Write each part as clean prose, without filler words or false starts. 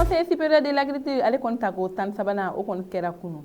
Conseil supérieur de l'agriculture, ale kɔni tako 13nan, o kɔni kɛra kunu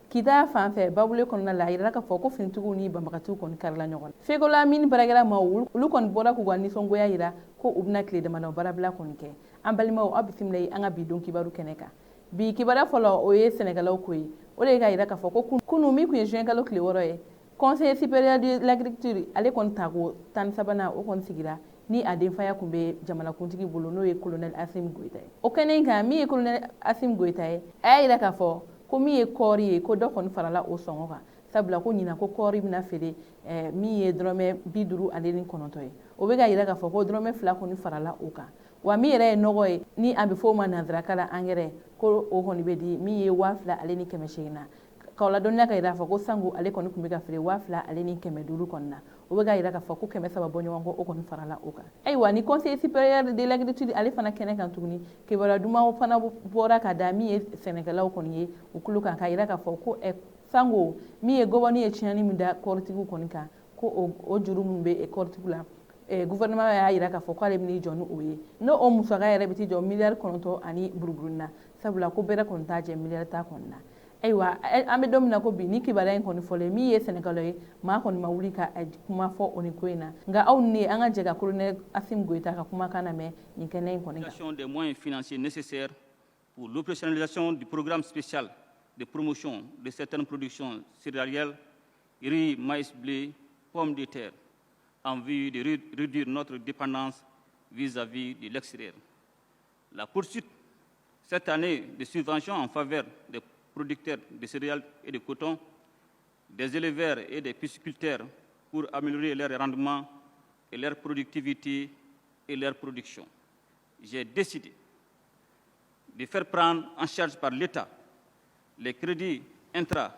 Kita fan fɛ, Bawule kɔnɔna la. A yirala k'a fɔ ko finitigiw ni banbagatiw kɔni karila ɲɔgɔn na. Fekola mine baarakɛla maaw, olu kɔni bɔra k'u ka nisɔngoya yira ko u bɛna tile damadɔ baarabila kɔni kɛ. An balimaw, aw bisimila ye an ka bi don kibaru kɛnɛ kan. Bi kibaruya fɔlɔ, o ye sɛnɛkɛlaw ko ye. O de ye k'a yira k'a fɔ ko kunu min tun ye juin kalo tile 6 ye, Conseil supérieur de l'agriculture, ale kɔni tako 13nan, o kɔni sigira ni a denfaya tun bɛ jamanakuntigi bolo, n'o ye colonel Assimi Goïta ye. O kɛnɛ in kan, min ye colonel Assimi Goïta ye, a y'a yira k'a fɔ ko min ye kɔɔri ye, ko dɔ kɔni farala o sɔngɔ kan, sabula ko ɲinan ko kɔɔri bɛna feere min ye dɔrɔmɛ 59 ye. O bɛ ka yira k'a fɔ ko dɔrɔmɛ 2 kɔni farala o kan. Wa min yɛrɛ ye nɔgɔ ye, ni a bɛ fɔ o ma nanzarakan la engrais, ko o kɔni bɛ di min ye 2800 na. K'aw ladɔnniya ka yira k'a fɔ ko sango ale kɔni tun bɛ ka feere 2500 kɔni na. O bɛ ka yira k'a fɔ ko 300 bɔ ɲɔgɔn kɔ, o kɔni farala o kan. Ayiwa, ni Conseil supérieur de l'agriculture ale fana kɛnɛ kan tuguni, kibaruya dumanw fana bɔra ka da min ye sɛnɛkɛlaw kɔni ye u tulo kan, k'a yira k'a fɔ ko sango min ye gɔbɔni ye tiɲɛni min da kɔɔritigiw kɔni kan, ko o juru minnu bɛ kɔɔritigiw la, gouvernement y'a yira k'a fɔ k'ale bɛn'i jɔ ni o ye, n'o o musaka yɛrɛ bɛ t'i jɔ miliyari 9 ani buruburu na, sabula ko bɛrɛ kɔni t'a jɛ miliyari 10 kɔni na. Ayiwa, an bɛ don min na ko bi, ni kibaruya in kɔni fɔlen, min ye sɛnɛkɛlaw ye, maa kɔni ma wuli ka kuma fɔ o ni ko in na. Nka aw ni an ka jɛ ka colonel Assimi Goïta ka kumakan lamɛn nin kɛnɛ in kɔni kan. Des moyens financiers nécessaires pour l'opérationnalisation du programme spécial de promotion de certaines productions céréalières, riz, maïs, blé, pommes de terre, en vue de réduire notre dépendance vis-à-vis de l'extérieur. La poursuite cette année de subventions en faveur des producteurs de céréales et de coton, des éleveurs et des pisciculteurs pour améliorer leur rendement et leur productivité et leur production. J'ai décidé de faire prendre en charge par l'État les crédits intra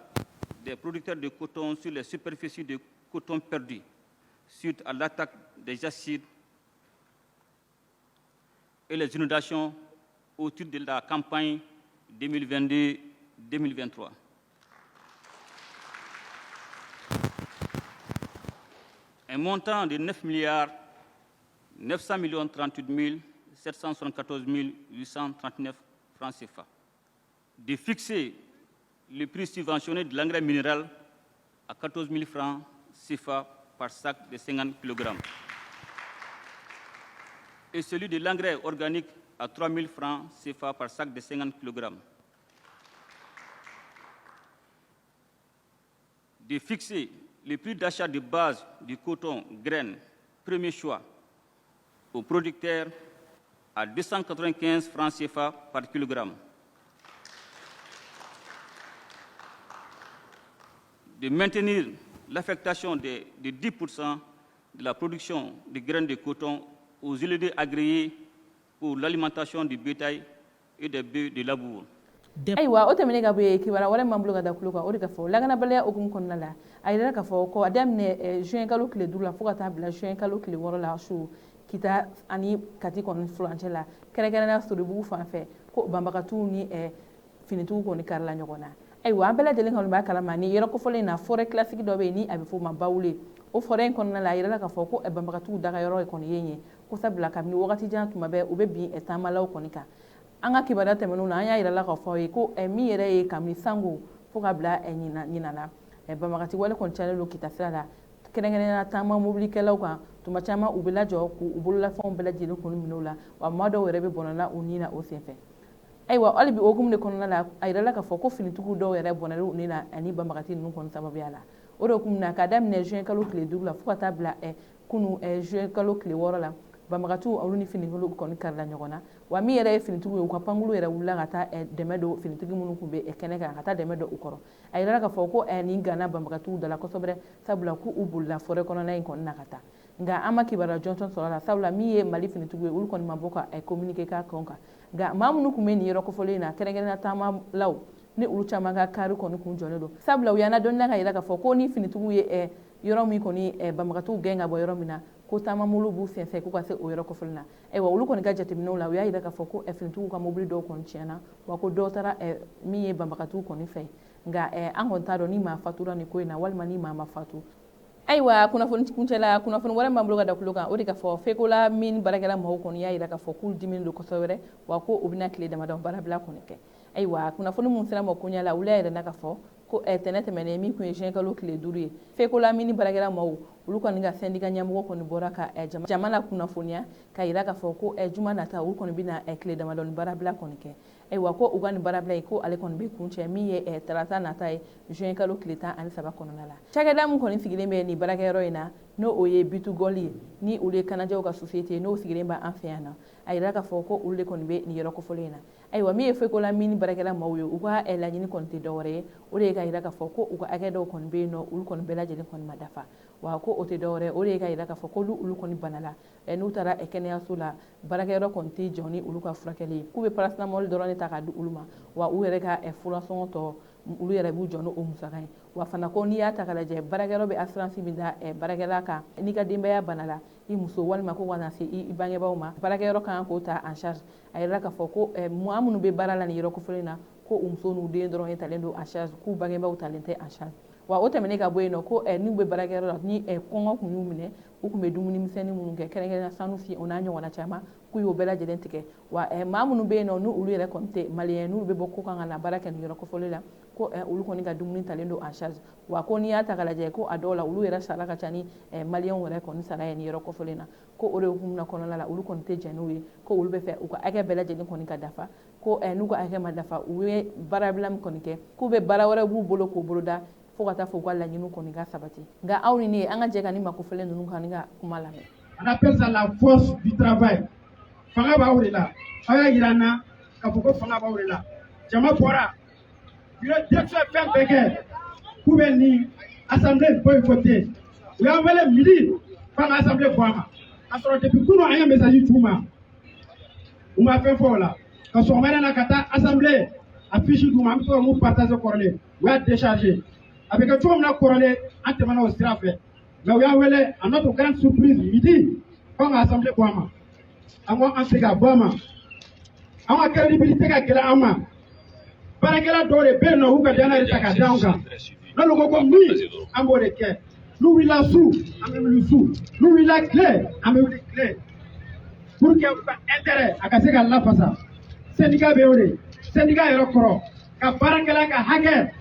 des producteurs de coton sur les superficies de coton perdues suite à l'attaque des jassides et les inondations au titre de la campagne 2022-2023. Un montant de 9 milliards 900 millions 38 774 839 francs CFA. De fixer le prix subventionné de l'engrais minéral à 14 000 francs CFA par sac de 50 kg et celui de l'engrais organique à 3 000 francs CFA par sac de 50 kg. De fixer le prix d'achat de base du coton graine premier choix aux producteurs à 295 francs CFA par kilogramme. De maintenir l'affectation de 10% de la production de graines de coton aux éleveurs agréés pour l'alimentation du bétail et des bœufs de labour. Ayiwa, o tɛmɛnen ka bɔ yen, kibaruya wɛrɛ m'an bolo ka da tulo kan, o de ka fɔ lakanabaliya hukumu kɔnɔna la, a yirala k'a fɔ ko a daminɛ juin kalo tile 5 la fo ka taa bila juin kalo tile 6 la su, Kita ani Kati kɔni furancɛ la, kɛrɛnkɛrɛnnenya Soribugu fan fɛ, ko banbagatiw ni finitigiw kɔni karila ɲɔgɔn na. Ayiwa, an bɛɛ lajɛlen kɔni b'a kalama ni yɔrɔ kofɔlen in na, forêt classique dɔ bɛ yen ni a bɛ f'o ma Bawule. O forêt in kɔnɔna la, a yirala k'a fɔ ko banbagatiw daga yɔrɔ kɔni ye yen ko, sabula kabini wagati jan, tuma bɛɛ u bɛ bin taamalaw kɔni kan. An ka kibaruya tɛmɛnenw na, an y'a yirala k'a fɔ aw ye ko min yɛrɛ ye kabini sango fo ka bila ɲinan na, banbagati wale kɔni cayalen don Kita sira la, kɛrɛnkɛrɛnnenya taama mobilikɛlaw kan. Tuma caman u bɛ lajɔ k'u bololafɛnw bɛɛ lajɛlen kɔni minɛ u la, wa maa dɔw yɛrɛ bɛ bɔnɛna u ni na o senfɛ. Ayiwa, hali bi o hukumu de kɔnɔna la, a yirala k'a fɔ ko finitigiw dɔw yɛrɛ bɔnɛna u ni na ani banbagati ninnu kɔni sababuya la. O de hukumu na, k'a daminɛ juin kalo tile 5 la fo ka taa bila kunu juin kalo tile 6 la, banbagatiw olu ni finitigiw kɔni karila ɲɔgɔn na. Wa min yɛrɛ ye finitigiw ye, u ka pankulu yɛrɛ wulila ka taa dɛmɛ don finitigi minnu tun bɛ kɛnɛ kan, ka taa dɛmɛ don u kɔrɔ. A yirala k'a fɔ ko nin ganna banbagatiw da la kosɛbɛ, sabula k'u bolila forêt kɔnɔna in kɔni na ka taa. Nka an ma kibaruya jɔnjɔn sɔrɔ a la, sabula min ye Mali finitigiw ye, olu kɔni ma bɔ ka communiqué k'a kan. Nka maa minnu tun bɛ nin yɔrɔ kofɔlen in na, kɛrɛnkɛrɛnnenya taamalaw, ni olu caman ka kari kɔni kun jɔlen don, sabula u y'an ladɔnniya ka yira k'a fɔ ko ni finitigiw ye yɔrɔ min kɔni banbagatiw gɛn ka bɔ yɔrɔ min na, ko taama mobili b'u sɛnsɛn k'u ka se o yɔrɔ kofɔlen na. Ayiwa, olu kɔni ka jateminɛw la, u y'a yira k'a fɔ ko finitigiw ka mobili dɔw kɔni tiɲɛna, wa ko dɔw taara min ye banbagatiw kɔni fɛ. Nka an kɔni t'a dɔn ni maa fatura nin ko in na walima ni maa ma fatu. Ayiwa, kunnafoni kuncɛla, kunnafoni wɛrɛ b'an bolo ka da tulo kan, o de ka fɔ Fekola mine baarakɛla maaw kɔni y'a jira k'a fɔ k'u diminen don kosɛbɛ, wa ko u bɛna tile damadɔ baarabila kɔni kɛ. Ayiwa, kunnafoni mun sera ma koɲa la, olu y'a yira k'a fɔ ko tɛnɛ tɛmɛnen min tun ye juin kalo tile 5 ye, Fekola mine baarakɛla maaw, olu kɔni ka syndicat ɲɛmɔgɔ kɔni bɔra ka jama la kunnafoniya ka yira k'a fɔ ko juma nata, olu kɔni bɛna tile damadɔni baarabila kɔni kɛ. Ayiwa, ko u ka nin baarabila in, ko ale kɔni bɛ kuncɛ min ye tarata nata ye, juin kalo tile 13 kɔnɔna la. Cakɛda min kɔni sigilen bɛ nin baarakɛyɔrɔ in na, n'o o ye B2Gold ye, ni olu ye kanajɛw ka société, n'o sigilen bɛ an fɛ yan nɔ, a yira k'a fɔ ko olu de kɔni bɛ nin yɔrɔ kofɔlen in na. Ayiwa, min ye Fekola mine baarakɛla maaw ye, u ka laɲini kɔni tɛ dɔwɛrɛ ye, o de ye ka yira k'a fɔ ko u ka hakɛ dɔw kɔni bɛ yen nɔ, olu kɔni bɛɛ lajɛlen kɔni ma dafa. Wa ko o tɛ dɔwɛrɛ, o de ye ka yira k'a fɔ ko olu kɔni banala, n'u taara kɛnɛyaso la, baarakɛyɔrɔ kɔni tɛ jɔ ni olu ka furakɛli ye, k'u bɛ paracétamol dɔrɔn de ta k'a di olu ma, wa u yɛrɛ ka furasɔngɔ tɔ, olu yɛrɛ b'u jɔ n'o musaka ye. Wa fana ko n'i y'a ta k'a lajɛ, baarakɛyɔrɔ bɛ assurance min da baarakɛla kan, n'i ka denbaya bana la, i muso walima ko kana se i bangebaaw ma, baarakɛyɔrɔ kan k'o ta en charge. A yɛrɛ k'a fɔ ko maa minnu bɛ baara la nin yɔrɔ kofɔlen na, ko u muso n'u den dɔrɔn ye talen don en charge, k'u bangebaaw talen tɛ en charge. Wa o tɛmɛnen ka bɔ yen nɔ, ko n'u bɛ baarakɛyɔrɔ la, ni kɔngɔ kun y'u minɛ, u tun bɛ dumuni misɛnnin minnu kɛ, kɛrɛnkɛrɛnnenya sanu fi, o n'a ɲɔgɔnna caman, k'u y'o bɛɛ lajɛlen tigɛ. Wa maa minnu bɛ yen nɔ, n'u olu yɛrɛ kɔni tɛ malien, n'u bɛ bɔ ko kan ka na baara kɛ nin yɔrɔ kofɔlen la, ko olu kɔni ka dumuni talen don en charge. Wa ko n'i y'a ta k'a lajɛ, ko a dɔw la, olu yɛrɛ sara ka ca ni malienw yɛrɛ kɔni sara ye nin yɔrɔ kofɔlen na. Ko o de hukumu na kɔnɔna la, olu kɔni tɛ jɛn n'o ye, ko olu bɛ fɛ u ka hakɛ bɛɛ lajɛlen kɔni ka dafa. Ko n'u ka hakɛ ma dafa, u ye baarabila min kɔni kɛ, k'u bɛ baara wɛrɛ b'u bolo k'o boloda fo ka taa fɔ u ka laɲiniw kɔni ka sabati. Nka aw ni ne, an ka jɛ ka ni makofɛlen ninnu kan ka kuma lamɛn. On appelle ça la force du travail. Fanga b'aw de la. Aw y'a yira an na k'a fɔ ko fanga b'aw de la. Jama bɔra. Bureau direction ye fɛn bɛɛ kɛ k'u bɛ nin assemblée boycotter. U y'an wele midi k'an ka assemblée bɔ a ma. K'a sɔrɔ depuis kunun an ye message c'u ma. U ma fɛn fɔ o la. Ka sɔgɔmada in na ka taa assemblée a fiche d'u ma, an bɛ to ka mun partager kɔrɔlen. U y'a décharger. A bɛ kɛ cogo min na kɔrɔlen, an tɛmɛna o sira fɛ. Mais u y'an wele, à notre grande surprise, midi, k'an ka assemblée bɔ a ma. An ko an tɛ ka bɔ a ma. An ka crédibilité ka gɛlɛn an ma. Baarakɛla dɔw de bɛ yen nɔ, u ka danaya de ta k'a da anw kan. N'olu ko ko min, an b'o de kɛ. N'u wulila su, an bɛ wuli su. N'u wulila tile, an bɛ wuli tile. Pour que u ka intérêt a ka se ka lafasa. Syndicat bɛ o de. Syndicat yɛrɛ kɔrɔ ka baarakɛla ka hakɛ,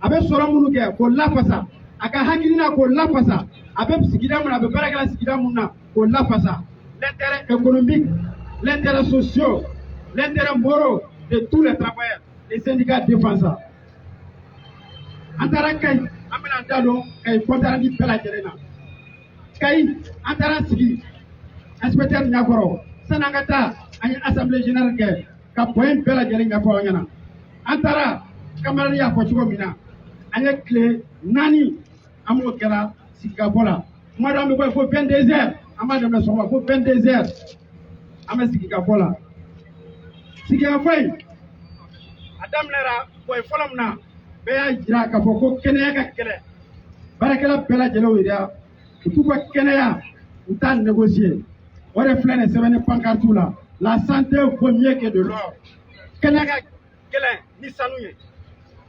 a bɛ sɔrɔ minnu kɛ, k'o lafasa. A ka hakilina, k'o lafasa. A bɛ sigida mun na, a bɛ baarakɛla sigida mun na, k'o lafasa. L'intérêt économique, l'intérêt social, l'intérêt moral de tous les travailleurs, les syndicats défendent ça. An taara Kayi, an bɛna da don Kayi compte rendu bɛɛ lajɛlen na. Kayi, an taara sigi inspecteur ɲɛkɔrɔ. Sani an ka taa, an ye assemblée générale kɛ ka point bɛɛ lajɛlen ɲɛfɔ aw ɲɛna. An taara, camarade y'a fɔ cogo min na, an ye tile 4, an b'o kɛra sigikafɔ la. Kuma dɔ, an bɛ bɔ yen fo 22 heures, an b'a daminɛ sɔgɔma fo 22 heures, an bɛ sigikafɔ la. Sigikafɔ in, a daminɛra point fɔlɔ min na, bɛɛ y'a jira k'a fɔ ko kɛnɛya ka gɛlɛn. Baarakɛla bɛɛ lajɛlen yira u t'u ka kɛnɛya, u t'a négocier. O de filɛ nin sɛbɛnni pancarte la: la santé vaut mieux que de l'or. Kɛnɛya ka gɛlɛn ni sanu ye.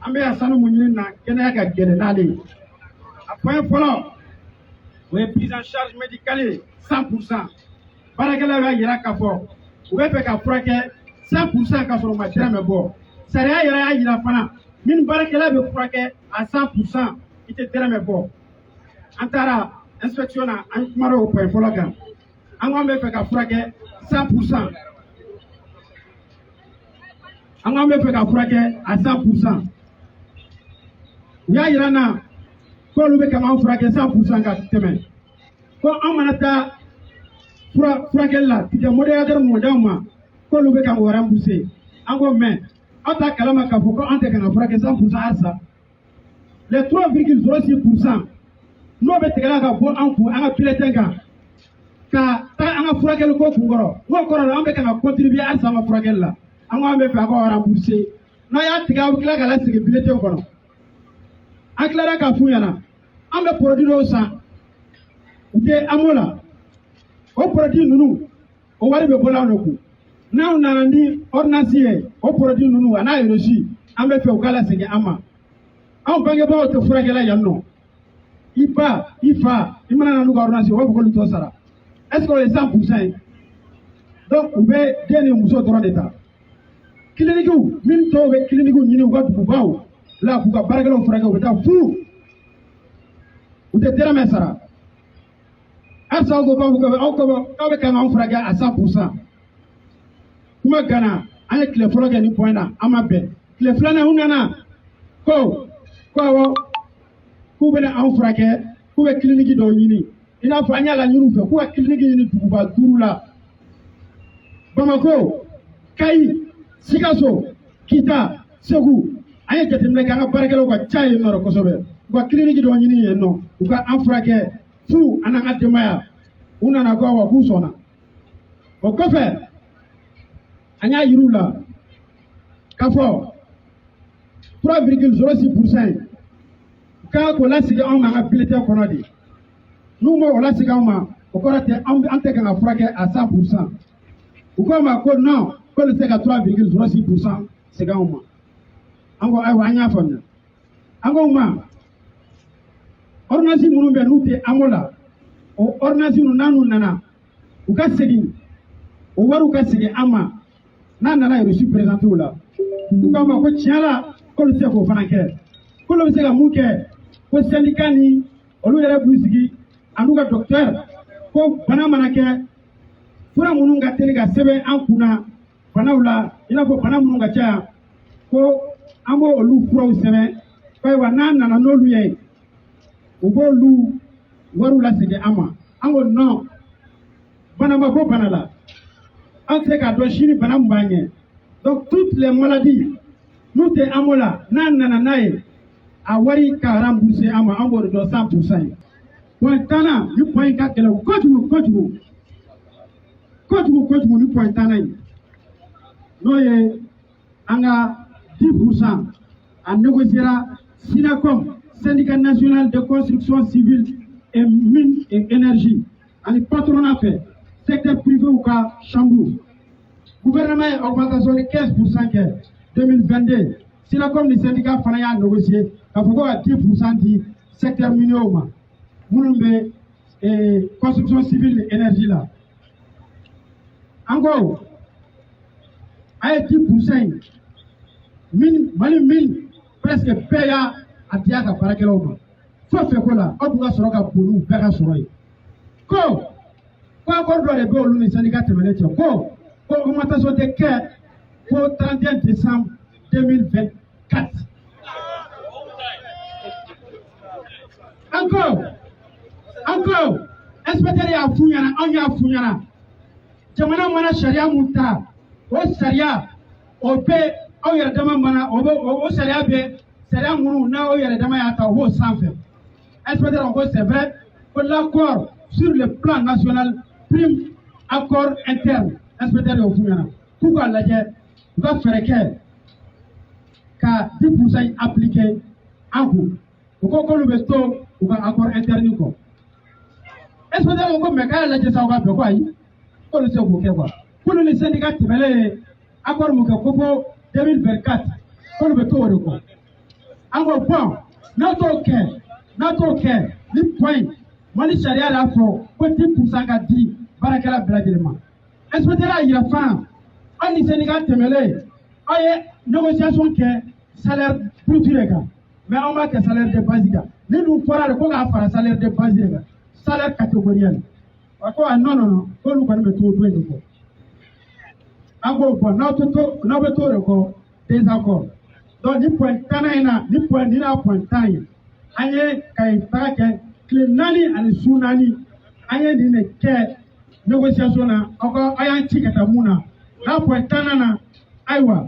An bɛ yan sanu mun ɲini na, kɛnɛya ka gɛlɛn n'ale ye. A point fɔlɔ, o ye prise en charge médicale ye 100%. Baarakɛlaw y'a jira k'a fɔ u bɛ fɛ ka furakɛ 100% k'a sɔrɔ u ma dɛrɛmɛ bɔ. Sariya yɛrɛ y'a jira fana, min baarakɛla bɛ furakɛ à 100%, i tɛ dɛrɛmɛ bɔ. An taara inspection na, an kumana o point fɔlɔ kan. An ko an bɛ fɛ ka furakɛ 100%. An ko an bɛ fɛ ka furakɛ à 100%. U y'a yira n na k'olu bɛ ka an furakɛ 100% ka tɛmɛ. Ko an mana taa furakɛli la, ticket modérateur mun d'anw ma, k'olu bɛ ka o rembourser. An ko mais aw t'a kalama k'a fɔ ko an tɛ ka na furakɛ 100% halisa. Les 3,06%, n'o bɛ tigɛla ka bɔ an kun, an ka bulletin kan, ka taa an ka furakɛli ko kun kɔrɔ, n'o kɔrɔ la an bɛ ka na contribuer halisa an ka furakɛli la. An ko an bɛ fɛ a k'o rembourser. N'a y'a tigɛ, aw bɛ tila ka lasegin bulletin kɔnɔ. An tilara k'a f'u ɲɛna, an bɛ produit dɔw san, u tɛ AMO la. O produit ninnu, o wari bɛ bɔ anw de kun. N'aw nana ni ordonnance ye, o produit ninnu a n'a reçu, an bɛ fɛ u ka lasegin an ma. Anw bangebaaw tɛ furakɛla yan nɔ. I ba, i fa, i mana na n'u ka ordonnance ye, u b'a fɔ k'olu t'o sara. Est ce que o ye 100% ye? Donc u bɛ den ni muso dɔrɔn de ta. Clinique min tɔw bɛ clinique ɲini u ka dugubaw la k'u ka baarakɛlaw furakɛ, u bɛ taa fu, u tɛ dɛrɛmɛ sara. Halisa aw ko k'aw bɛ aw ko k'aw bɛ kan k'anw furakɛ à 100%. Kuma gana, an ye tile fɔlɔ kɛ nin point na, an ma bɛn. Tile filanan, u nana ko awɔ, k'u bɛna anw furakɛ, k'u bɛ clinique dɔw ɲini. I n'a fɔ an y'a laɲini u fɛ k'u ka clinique ɲini duguba duuru la: Bamako, Kayi, Sikaso, Kita, Segu. An ye jateminɛ kɛ, an ka baarakɛlaw ka ca yen nɔ kosɛbɛ. U ka clinique dɔ ɲini yen nɔ, u ka an furakɛ fu, an n'an ka denbaya. U nana ko awɔ, k'u sɔnna. O kɔfɛ, an y'a yir'u la k'a fɔ 3,06% ye u kan k'o lasigi anw ma an ka bulletin kɔnɔ de. N'u ma o lasigi anw ma, o kɔrɔ tɛ an tɛ kan ka furakɛ à 100%. U ko ma ko non, k'olu tɛ se ka 3,06% segin anw ma. An ko ayiwa, an y'a faamuya. An ko ma ordonnance minnu bɛ n'u tɛ AMO la, o ordonnance ninnu, n'a n'u nana, u ka segin o wariw ka segin an ma n'a nana reçu présenté u la. U k'a ma ko tiɲɛ la, k'olu tɛ se k'o fana kɛ, k'olu bɛ se ka mun kɛ? Ko syndicat ni olu yɛrɛ b'u sigi an'u ka docteur, ko bana mana kɛ, fura minnu ka teli ka sɛbɛn an kunna banaw la, i n'a fɔ bana minnu ka ca, ko an b'o olu furaw sɛbɛn, ko ayiwa, n'a nana n'olu ye, u b'olu wariw lasegin an ma. An ko non, bana ma ko bana la, an tɛ se k'a dɔn sini bana min b'an ɲɛ. Donc toutes les maladies n'u tɛ AMO la, n'a nana n'a ye, a wari ka rembourser an ma, an b'o de dɔn 100% ye. Point tannan, ni point in ka gɛlɛn kojugu kojugu kojugu kojugu. Ni point tannan in, n'o ye an ka 10%, a négociera SYNACOM, Syndicat national de construction civile et mine et énergie, ani patronat fɛ, secteur privé ka chambre. Gouvernement ye augmentation de 15% kɛ 2022. SYNACOM ni syndicat fana y'a négocier k'a fɔ ko ka 10% di secteur minier ma minnu bɛ construction civile ni énergie la. An ko a ye 10% in min, Mali mine presque bɛɛ y'a a di a ka baarakɛlaw ma fo fɛ ko la, aw dun ka sɔrɔ ka bon n'u bɛɛ ka sɔrɔ ye. Ko accord dɔ de bɛ olu ni syndicat tɛmɛnen cɛ, ko augmentation tɛ kɛ fo 31 décembre 2024. Encore, inspecteur y'a f'u ɲɛna, anw y'a f'u ɲɛna, jamana mana sariya mun ta, o sariya o bɛ aw yɛrɛ dama mana o bɛ o sariya bɛ sariya minnu n'aw yɛrɛ dama y'a ta, o b'o sanfɛ. Inspecteur ko c'est vrai, ko l'accord sur le plan national prime accord interne. Inspecteur y'o f'u ɲɛna k'u k'a lajɛ, u ka fɛɛrɛ kɛ ka 10% in appliquer an kun. U ko k'olu bɛ to u ka accord interne kɔ. Inspecteur ko mais k'a y'a lajɛ sa, u ka bɛn. Ko ayi, k'olu tɛ se k'o kɛ quoi, k'olu ni syndicat tɛmɛlen ye accord mun kɛ ko fo 2024, k'olu bɛ to o de kɔ. An ko bon, n'a t'o kɛ, n'a t'o kɛ, ni point Mali sariya y'a fɔ ko 10% ka di baarakɛla bɛɛ lajɛlen ma. Inspecteur y'a yira fana, aw ni syndicat tɛmɛlen, aw ye négociation kɛ salaire brut de kan, mais anw b'a kɛ salaire de base kan. Ni dun fɔra de ko k'a fara salaire de base de kan, salaire catégoriel. A ko a non non non, k'olu kɔni bɛ to o don in de kɔ. An ko bon, n'aw tɛ to, n'aw bɛ to o de kɔ, désaccord. Donc ni point tannan in na, ni point ni n'a point 10 ye, an ye Kayi taga kɛ tile 4 ani su 4, an ye nin de kɛ négociation na. Aw ka aw y'an ci ka taa mun na n'a point tannan na? Ayiwa,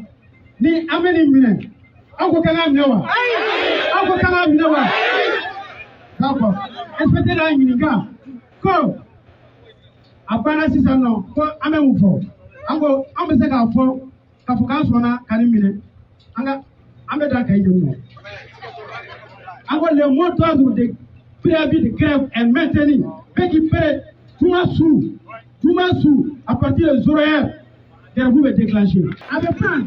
ni an bɛ nin minɛ, aw ko k'an k'a minɛ wa? Aw ko k'an k'a minɛ wa? D'accord. Inspecteur y'a ɲininka ko a banna sisan nɔ, ko an bɛ mun fɔ? An ko an bɛ se k'a fɔ k'a fɔ k'an sɔnna ka nin minɛ, an ka an bɛ da Kayi de nɔ. An ko le mot d'ordre de préavis de grève est maintenu. Bɛɛ k'i prêt juma su, juma su, à partir de 0 heure, grève bɛ déclencher. A bɛ pan,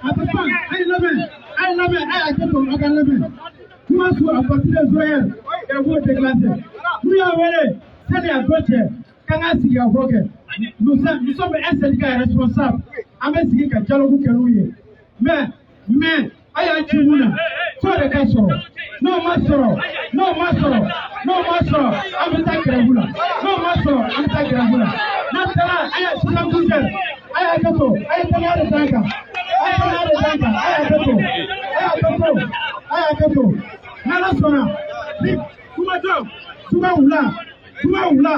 a bɛ pan. A ye lamɛn, a ye lamɛn, a ye hakɛ to, aw ka lamɛn. Juma su, à partir de 0 heure. Grève déclenché. N'u y'a wele sani a don cɛ k'an ka sigi ka fɔ kɛ, nous sommes un syndicat responsable, an bɛ sigi ka dialogue kɛ n'u ye. Mais a y'a ci mun na f'o de ka sɔrɔ. N'o ma sɔrɔ, n'o ma sɔrɔ, n'o ma sɔrɔ, an bɛ taa grève la. N'o ma sɔrɔ, an bɛ taa grève la. N'an taara, a y'a 72 heures, a y'a kɛ to, a ye danaya de d'an kan, a ye danaya de d'an kan, a y'a kɛ to, a y'a kɛ to, a y'a kɛ to. N'Ala sɔnna, ni kumajɔ juma wula, juma wula,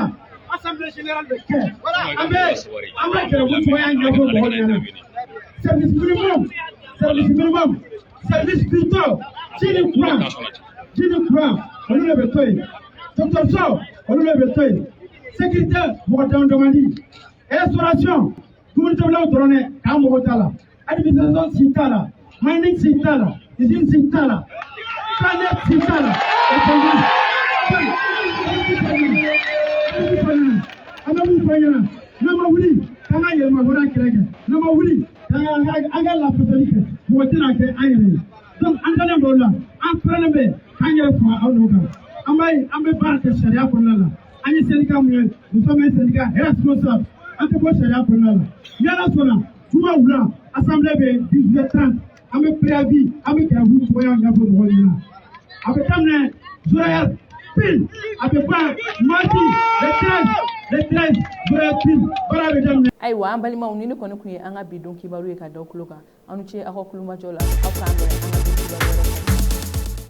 assemblée générale bɛ kɛ, an bɛ grève cogoya ɲɛfɔ mɔgɔw ɲɛna. Service minimum, service minimum, service plutôt, ji ni courant, ji ni courant, olu de bɛ to yen. Dɔgɔtɔrɔso, olu de bɛ to yen. Sécurité, mɔgɔ dama damani. Restauration, dumuni tobilaw dɔrɔn dɛ, k'an mago t'a la. Administration si t'a la, mining si t'a la, usine si t'a la, planète si t'a la. An bɛ mun fɔ ɲɛna? N'an ma wuli k'an ka yɛlɛma hɔrɔnya kɛlɛ kɛ, n'an ma wuli k'an ka an ka lafasali kɛ, mɔgɔ tɛna kɛ an yɛrɛ ye. Donc an dalen b'o la, an pɛrɛnnen bɛ k'an yɛrɛ faga aw n'o kan. An b'a ye, an bɛ baara kɛ sariya kɔnɔna la. An ye syndicat mun ye? Nous sommes un syndicat responsable. An tɛ bɔ sariya kɔnɔna la. Ni Ala sɔnna, juma wula, assemblée bɛ 18h30, an bɛ préavis, an bɛ grève cogoya ɲɛfɔ mɔgɔw ɲɛna. A bɛ daminɛ 0h pile, a bɛ ban mardi le 13, le 13, 0h pile, baara bɛ daminɛ. Ayiwa, an balimaw, ni ne kɔni tun ye an ka bi don kibaru ye ka da tulo kan. Aw ni ce aw ka kulomajɔ la. Aw k'an bɛn an ka